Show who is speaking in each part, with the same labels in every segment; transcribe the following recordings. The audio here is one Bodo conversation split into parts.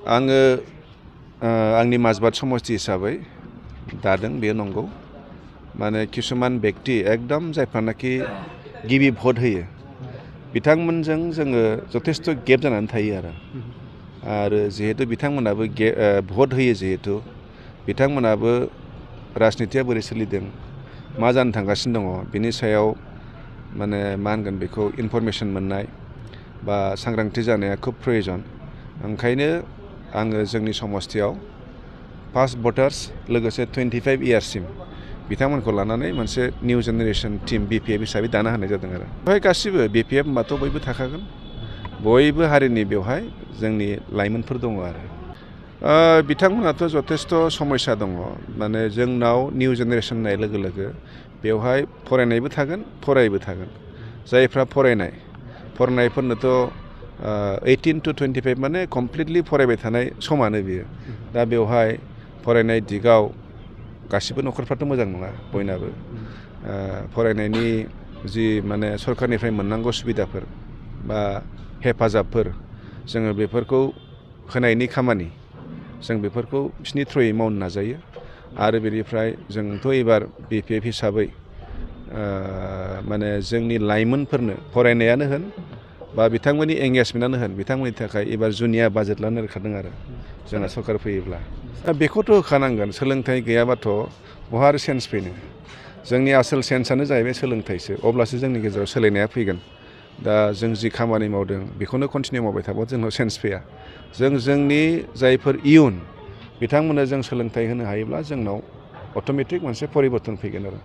Speaker 1: आङो आंनि माजबाद समष्टि हिसाबै दादों बे नंगौ माने किसुमान व्यक्ति एकदम जायफ्रानाखि गिबि भट होयो बिथांमोनजों जोङो जथेस्थ गेप जानानै थायो आरो जिहेतु बिथांमोनाबो भट होयो जिहेतु बिथांमोनाबो राजनितिया बोरै सोलिदों मा जानो थांगासिनो दङ बिनि सायाव माने मा होनगोन बेखौ इनफरमेसन मोननाय बा सांग्रांथि जानाया खुब प्रयोजन ओंखायनो आङो जोंनि समष्टियाव फार्स्ट भटार्स लोगोसे 25 इयार्ससिम बिथांमोनखौ लानानै मोनसे निउ जेनेरेशन टीम BPF हिसाबै दाना होनाय जादों आरो बेवहाय गासिबो BPF होनबाथ' बयबो थाखागोन बयबो हारिनि बेवहाय जोंनि लाइमोनफोर दङ आरो बिथांमोनाथ' जथेस्थ समस्या दङ माने जोंनाव निउ जेनेरेशन होननाय लोगो लोगो बेवहाय फरायनायबो थागोन फरायैबो थागोन जायफ्रा फरायनायफोरनोथ' 18 to 25 माने कमप्लिटलि फरायबाय थानाय समानो बियो दा बेवहाय फरायनाय दिगाव गासिबो न'खरफ्राथ' मोजां नङा बयनाबो फरायनायनि जि माने सरकारनिफ्राय मोननांगौ सुबिदाफोर बा हेफाजाबफोर जोङो बेफोरखौ होनायनि खामानि जों बेफोरखौ बिसिनि थ्रुयै मावनो नाजायो आरो बेनिफ्राय जोंथ' एबार BPF हिसाबै माने जोंनि लाइमोनफोरनो फरायनायानो होन बा बिथांमोननि एंगेजमेन्टआनो होन बिथांमोननि थाखाय एबार जुनिया बाजेट लानो रोखादों आरो जोंना सरकार फैयोब्ला दा बेखौथ' होखानांगोन सोलोंथाइ गैयाबाथ' बहा आरो सेन्स फैनो जोंनि आसोल सेन्सआनो जाहैबाय सोलोंथाइसो अब्लासो जोंनि गेजेराव सोलायनाया फैगोन दा जों जि खामानि मावदों बेखौनो कन्टिनिउ मावबाय थाबा जोंनाव सेन्स फैया जोंनि जायफोर इयुन बिथांमोननो जों सोलोंथाइ होनो हायोब्ला जोंनाव अट'मेटिक मोनसे परिबर्तन फैगोन आरो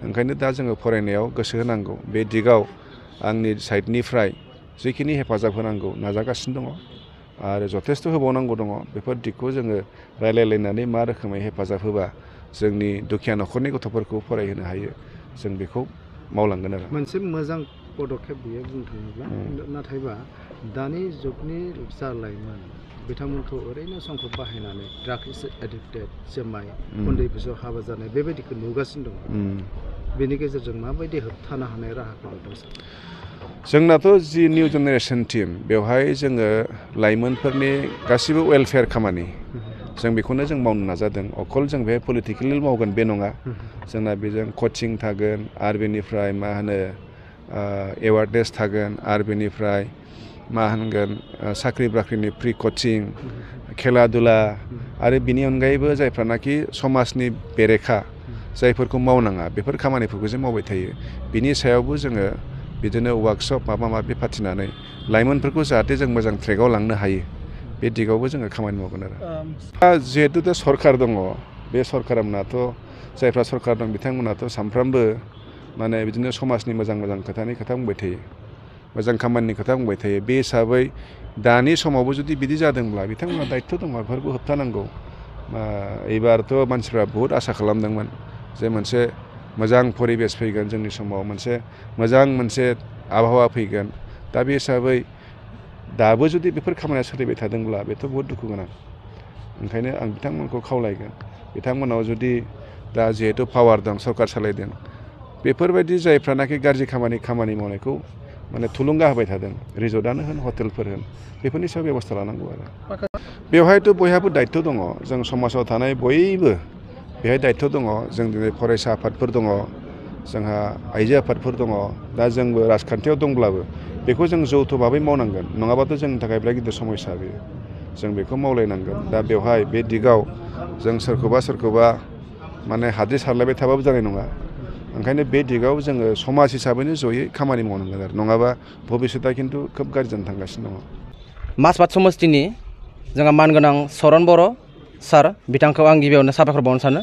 Speaker 1: ओंखायनो दा जोङो फरायनायाव गोसो होनांगौ बे दिगाव आंनि साइडनिफ्राय जिखिनि हेफाजाब होनांगौ नाजागासिनो दङ आरो जथेस्थ होबावनांगौ दङ बेफोर दिगखौ जोङो रायलायलायनानै मा रोखोमै हेफाजाब होबा जोंनि दुखिया न'खरनि गथ'फोरखौ फरायहोनो हायो जों बेखौ मावलांगोन आरो
Speaker 2: मोनसे मोजां पदक्षेप बियो बुंनो थाङोब्ला नाथायबा दानि जुगनि जा लाइमोन बिथांमोनखौ ओरैनो समखौ बाहायनानै ड्राग्स एडिक्टेड जुमाय उन्दै बैसोआव हाबा जानाय बेबायदिखौ नुगासिनो दङ बेनि गेजेरजों माबायदि होबथानो हानाय राहाखौ नुदों
Speaker 1: जोंनाथ' जि निउ जेनेरेशन टीम बेवहाय जोङो लाइमोनफोरनि गासिबो वेलफेयार खामानि जों बेखौनो जों मावनो नाजादों अकल जों बेहाय पलिटिकेल मावगोन बे नङा जोंना बेजों कचिं थागोन आरो बेनिफ्राय मा होनो एवारनेस थागोन आरो बेनिफ्राय मा होनगोन साख्रि बाख्रिनि फ्रि कचिं खेला दुला आरो बिनि अनगायैबो जायफ्रानाखि समाजनि बेरेखा जायफोरखौ मावनाङा बेफोर खामानिफोरखौ जों मावबाय थायो बिनि सायावबो जोङो बिदिनो वार्कशप माबा माबि फाथिनानै लाइमोनफोरखौ जाहाथे जों मोजां ट्रेकआव लांनो हायो बे दिगावबो जोङो खामानि मावगोन आरो जिहेतु दा सरकार दङ बे सरकारनाथ' जायफ्रा सरकार दं बिथांमोनाथ' सानफ्रामबो माने बिदिनो समाजनि मोजां खोथानि खोथा बुंबाय थायो मोजां खामानिनि खोथा बुंबाय थायो बे हिसाबै दानि समावबो जुदि बिदि जादोंब्ला बिथांमोना दायित्व दङ बेफोरखौ होबथानांगौ एबारथ' मानसिफ्रा बहुद आसा खालामदोंमोन जे मोनसे मोजां परिबेस फैगोन जोंनि समाव मोनसे मोजां मोनसे आबहावा फैगोन दा बे हिसाबै दाबो जुदि बेफोर खामानिया सोलिबाय थादोंब्ला बेथ' बहुद दुखु गोनां ओंखायनो आं बिथांमोनखौ खावलायगोन बिथांमोनाव जुदि दा जिहेतु पावार दं सरकार सालायदों बेफोरबायदि जायफ्रानाखि गाज्रि खामानि मावनायखौ माने थुलुंगा होबाय थादों रिजर्टआनो होन हटेलफोर होन बेफोरनि सायाव बेबस्था लानांगौ आरो बेवहायथ' बयहाबो दायित्व दङ जों समाजाव थानाय बयबो बेहाय दायित्व दङ जों दिनै फरायसा आफादफोर दङ जोंहा आइजो आफादफोर दङ दा जोंबो राजखान्थियाव दंब्लाबो बेखौ जों जौथ' भाबै मावनांगोन नङाबाथ' जोंनि थाखाय बिराद गिदिर समस्या बेयो जों बेखौ मावलायनांगोन दा बेवहाय बे दिगाव जों सोरखौबा माने हाद्रि सारलायबाय थाबाबो जानाय नङा ओंखायनो बे दिगाव जोङो समाज हिसाबैनो जयै खामानि मावनांगोन आरो नङाबा भबिष्यतआ खिन्थु खोब गाज्रि जानो थांगासिनो दङ
Speaker 3: माजबाद समष्टिनि जोंहा मानगोनां सरन बर' सार बिथांखौ आं गिबियावनो साबायखर बावनो सानो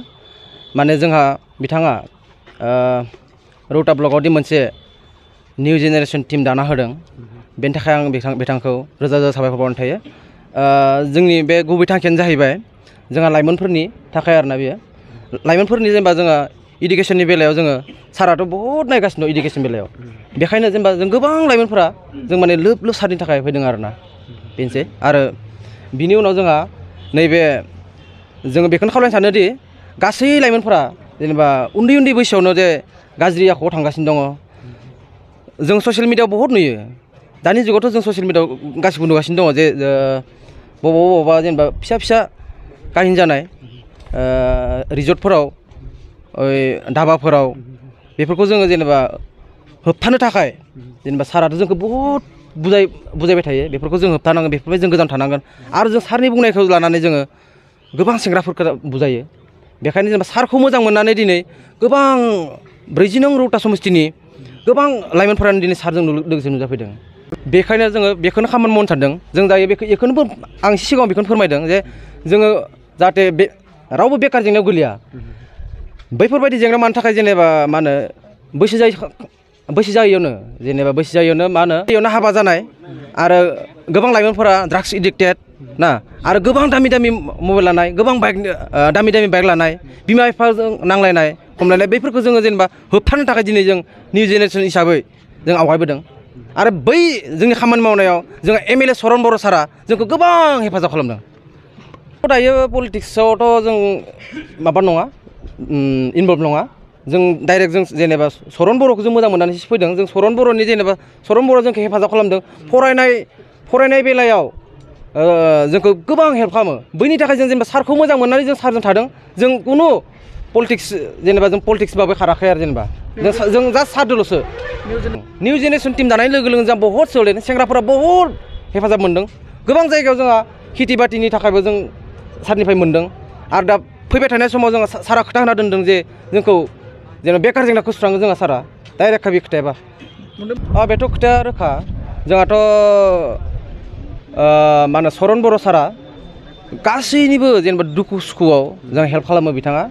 Speaker 3: माने जोंहा बिथाङा रौता ब्लकआवदि मोनसे निउ जेनेरेशन टीम दाना होदों बेनि थाखाय आं बिथांखौ रोजा साबायखर बावनाय थायो जोंनि बे गुबै थांखियानो जाहैबाय जोंहा लाइमोनफोरनि थाखाय आरोना बेयो लाइमोनफोरनि जेनेबा जोंहा इडुकेसननि बेलायाव जोङो साराथ' बहुद नायगासिनो दं इडुकेसन बेलायाव बेखायनो जेनेबा जों गोबां लाइमोनफोरा जों माने लोब सारनि थाखाय फैदों आरोना बेनोसै आरो बिनि उनाव जोंहा नैबे जोङो बेखौनो खावलायनो सानोदि गासै लाइमोनफोरा जेनेबा उन्दै बैसोआवनो जे गाज्रि आखुआव थांगासिनो दङ जों ससियेल मिडियाआव बहुद नुयो दानि जुगावथ' जों ससियेल मिडियाआव गासिबो नुगासिनो दङ जे बबावबा जेनेबा फिसा फिसा काहिनि जानाय रिजर्टफोराव धाबाफोराव बेफोरखौ जोङो जेनेबा होबथानो थाखाय जेनेबा साराथ' जोंखौ बहुद बुजायबाय थायो बेफोरखौ जों होबथानांगोन बेफोरनिफ्राय जों गोजान थानांगोन आरो जों सारनि बुंनायखौ लानानै जोङो गोबां सेंग्राफोरखौ बुजायो बेखायनो जेनेबा सारखौ मोजां मोननानै दिनै गोबां 40 नं रौता समस्तिनि गोबां लाइमोनफोरानो दिनै सारजों लोगोसे नुजाफैदों बेखायनो जोङो बेखौनो खामानि मावनो सानदों जों दायो बेखौनो आं सिगाङाव बेखौनो फोरमायदों जे जोङो जाहाथे रावबो बेकार जेंनायाव गोलैया बैफोरबायदि जेंना मानो थाखाय जेनेबा मा होनो बैसो जायैयावनो मा होनो बेयावनो हाबा जानाय आरो गोबां लाइमोनफोरा ड्राग्स एडिक्टेड ना आरो गोबां दामि मबाइल लानाय गोबां दामि बाइक लानाय बिमा बिफाजों नांलायनाय खमलायनाय बैफोरखौ जोङो जेनेबा होबथानो थाखाय दिनै जों निउ जेनेरेसन हिसाबै जों आवगायबोदों आरो बै जोंनि खामानि मावनायाव जोङो MLA सरन बर' सारा जोंखौ गोबां हेफाजाब खालामदों दायो पलिटिक्सआवथ' जों माबा नङा इनभल्भ नङा जों डाइरेक्ट जों जेनेबा सरन बर'खौ जों मोजां मोननानैसो फैदों जों सरन बर'नि जेनेबा सरन बर' जोंखौ हेफाजाब खालामदों फरायनाय बेलायाव जोंखौ गोबां हेल्प खालामो बैनि थाखाय जों जेनेबा सारखौ मोजां मोननानै जों सारजों थादों जों खुनु पलिटिक्स जेनेबा जों पलिटिक्सबाबो खाराखै आरो जेनेबा जों जास्ट सारदोल'सो निउ जेनेरेसन टिम दानाय लोगो लोगो जों बहुत सोलायदों सेंग्राफोरा बहुत हेफाजाब मोनदों गोबां जायगायाव जोंहा खेथि बाथिनि थाखायबो जों सारनिफ्राय मोनदों आरो दा फैबाय थानाय समाव जोङो सारा खोथा होना दोनदों जे जोंखौ जेनेबा बेकार जेंनाखौ सुस्राङो जोंहा सारा डाइरेक्ट बे खोथायाबा बेथ' खोथाया रोखा जोंहाथ' मा होनो सरन बर' सारा गासैनिबो जेनेबा दुखु सुखुआव जों हेल्प खालामो बिथाङा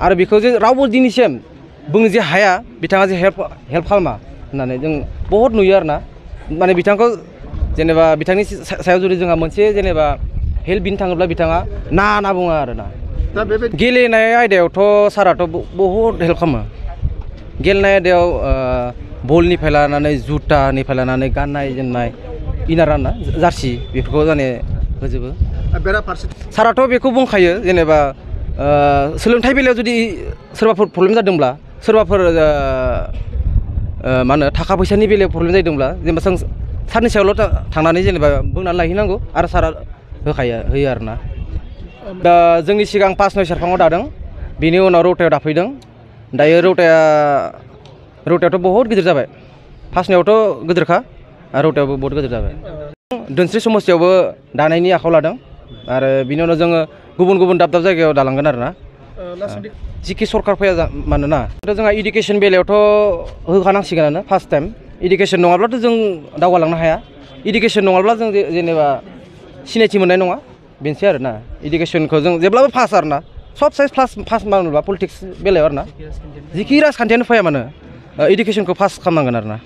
Speaker 3: आरो बेखौ जे रावबो दिनैसिम बुंनो जे हाया बिथाङा जे हेल्प खालामा होननानै जों बहुत नुयो आरो ना माने बिथांखौ जेनेबा बिथांनि सायाव जुदि जोंहा मोनसे जेनेबा हेल्प बिनो थाङोब्ला बिथाङा ना बुङो आरो ना गेलेनाय आयदायावथ' साराथ' बहुत हेल्प खालामो गेलेनाय आयदायाव बलनिफ्राय लानानै जुटानिफ्राय लानानै गाननाय जोमनाय इनार ना जार्सि बेफोरखौ जाने होजोबो साराथ' बेखौ बुंखायो जेनेबा सोलोंथाइ बेलायाव जुदि सोरबाफोर प्रब्लेम जादोंब्ला सोरबाफोर मा होनो थाखा फैसानि बेलायाव प्रब्लेम जादोंब्ला जेनेबा जों सारनि सायावल' थांनानै जेनेबा बुंनानै लायहैनांगौ आरो सारा होयो आरो ना दा जोंनि सिगां 5-9 सेरफाङाव दादों बेनि उनाव रौतायाव दाफैदों दायो रौतायावथ' बहुत गिदिर जाबाय 5-9आवथ' गिदिरखा आरो रौतायावबो बहुत गिदिर जाबाय दोनस्रि समस्तियावबो दानायनि आखायाव लादों आरो बिनि उनाव जोङो गुबुन दाब जायगायाव दालांगोन आरो ना जिखि सरकार फैया मानोना जोंहा इडुकेसन बेलायावथ' होखानांसिगोनानो फार्स्ट टाइम इडुकेसन नङाब्लाथ' जों दावगालांनो हाया इडुकेसन नङाब्ला जों जेनेबा सिनायथि मोननाय नङा बेनोसै आरो ना इडुकेसनखौ जों जेब्लाबो पास आरो ना सब साइज पास मावनोबा पलिटिक्स बेलायाव आरो ना जिखि राजखान्थियानो फैया मानो इडुकेसनखौ पास खालामनांगोन आरो ना